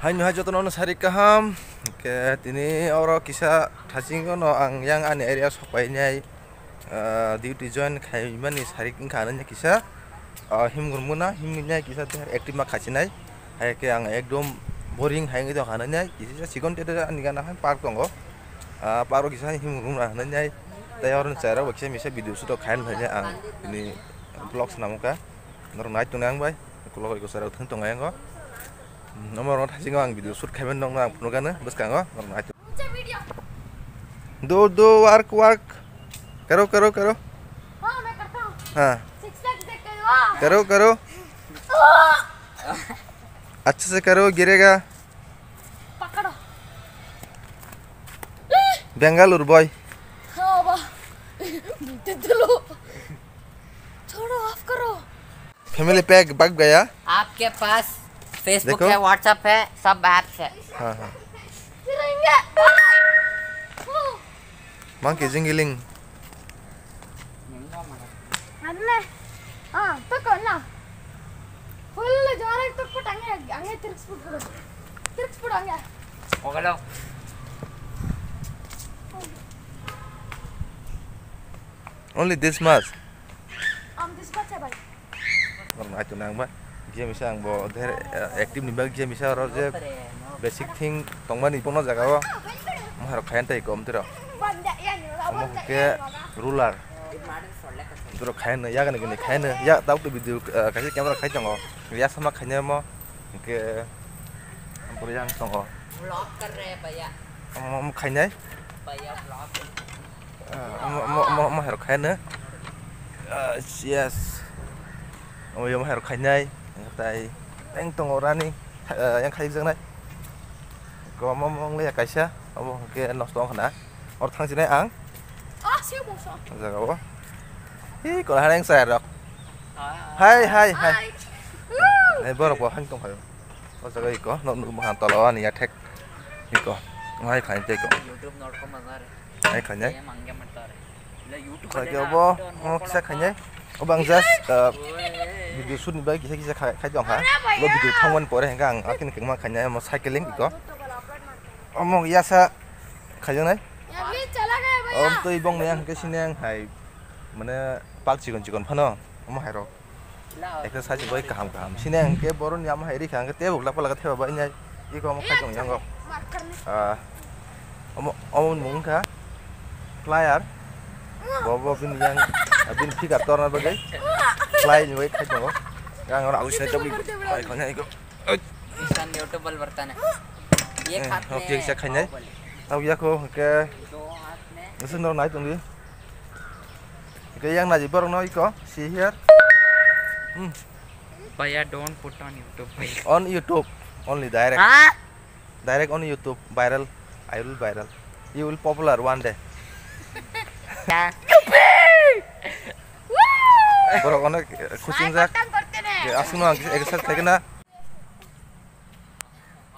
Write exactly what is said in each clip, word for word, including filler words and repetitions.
Haino hai jotono no sarik kaham. Ke tini oro kisa thasingo no ang yang ani area sok painai, ah, duty join khaimani sarik wngkha nanya kisa. Ah, himgrum guna himni nai kisa te active ma khasinai. Hai ke ang ekdom boring hai wngwi tongkha nanya kisa chikon te ani gana hai park tongo. Ah, park o kisa himgrum na nanya. Tai oro chara bo kisa misa video shoot khain nanya ang tini vlog snamukha. Norok nai tongnai ang bai. Ukulok bai kwcharo thwng tongo yango. Hmm, omo rok thaisingo ang video shoot khaiman nokno ang phunukgano bwskango norok nai tongo. Do, do, work, work. Karo, karo, karo. हाँ, मैं करता हूँ। हाँ। Six pack से करो। करो, करो। ओ! अच्छे से करो, गिरेगा। पकड़ो। बेंगालुरु बॉय। हाँ, वाह। मुझे तो लो। छोड़ो, off करो। Family pack bhag gaya. आपके पास Facebook देखो। है, WhatsApp है, सब apps है। हाँ, हाँ। Monkey jingling. Anne. Ah, toko na. Full jora toko tangi ange tirik spur puro. Tirik spur ange. Ogalo. Only this much. Am this much hai bhai. Norok nai tongnai ang ba. Game isa ang bo der, eh, active ni bag game isa oro je basic thing tongmani bono jaga o. Mo harok khayan tai kom tiro. Omo hwnkhe ruler. Tiro khayan ya gani gani khayan ya tau to video, eh, kaisa camera khai tongo. Ya sama khayan mo hwnkhe boro yang tongo. Vlog kar rahe hai bhaiya. Omo, omo khainai. Bhaiya vlog. Ah, omo, omo, omo, omo herok khaino. Ah, yes. Omo, omo herok khainai. Tai teng tongo rani. Ah, yang khaijak nai. Ko omo, omo wng liya kaisa. Omo hwnkhe nosto wng khna. Or thang sinai ang. Ah, sio bongso. O jaga o. Hi, kola haneng saya rok. Hai, hai, hai. Hai. Hai, borok bo hang tong khayo. O jaga iko, nok nuk mahan tola o ani yathek. Iko, ngai khain tei ko. YouTube norok ma nare. Ngai khain nai. Ye mangya ma tare. Le YouTube. Khaike obo, omo kisa khain nai. Obo ang just, uh, video shoot ni bai kisa kisa khai, khai tong kha. Obo video thangmani pore hengka ang akin kengma khain nai, omo cycling iko. Omo yasa khaijak nai. Om twi bong ni ang hingke sini ang hai, mane park chikon chikon phano, omo hai rok. Ekta side bai kaham kaham. Sini ang ke boron yama hai rikha ang ke tebo lapa laka theba bai nai. Iko omo khai tong yango. Ah, omo, omo mung kha flyer. Bo, bo bin yang, bin figure torna bagwi. Fly ni bai khai tongo. Yang ora agus nai tobli. Bai khanya iko. Insan YouTube bal barta na. Ye khat ne. Okay, sa khai nai. Tau yako ke. Nasi nor nai tongdi. Ke yang naji borok no iko, see here. Hmm. Bhaiya, don't put on YouTube, bhaiya. On YouTube, only direct. Ha? Direct on YouTube, viral. I will viral. You will popular one day. Ya. Borok ono khuchung jak. Asung no ang exercise khai na.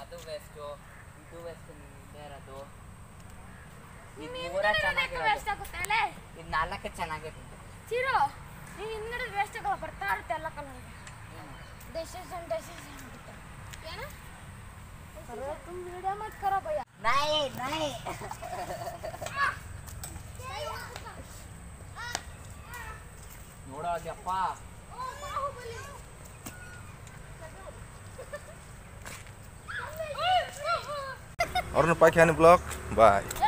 Adu vesto, idu vesto ni dera do. Ni mura chana ke waste ಆಗುತ್ತಲೆ. Ni nala ke chana ke. Chiro, ni ಇನ್ನಡೆ ವೇಸ್ಟ್ ಆಗ ಬರ್ತಾ ಇರುತ್ತೆ ಎಲ್ಲ colour. Decision decision ಆಗುತ್ತೆ. ಏನು? अरे तुम वीडियो मत करो भैया. नहीं, नहीं. ನೋಡೋ ಅಪ್ಪ. Oro no paikha ani vlog. Bye.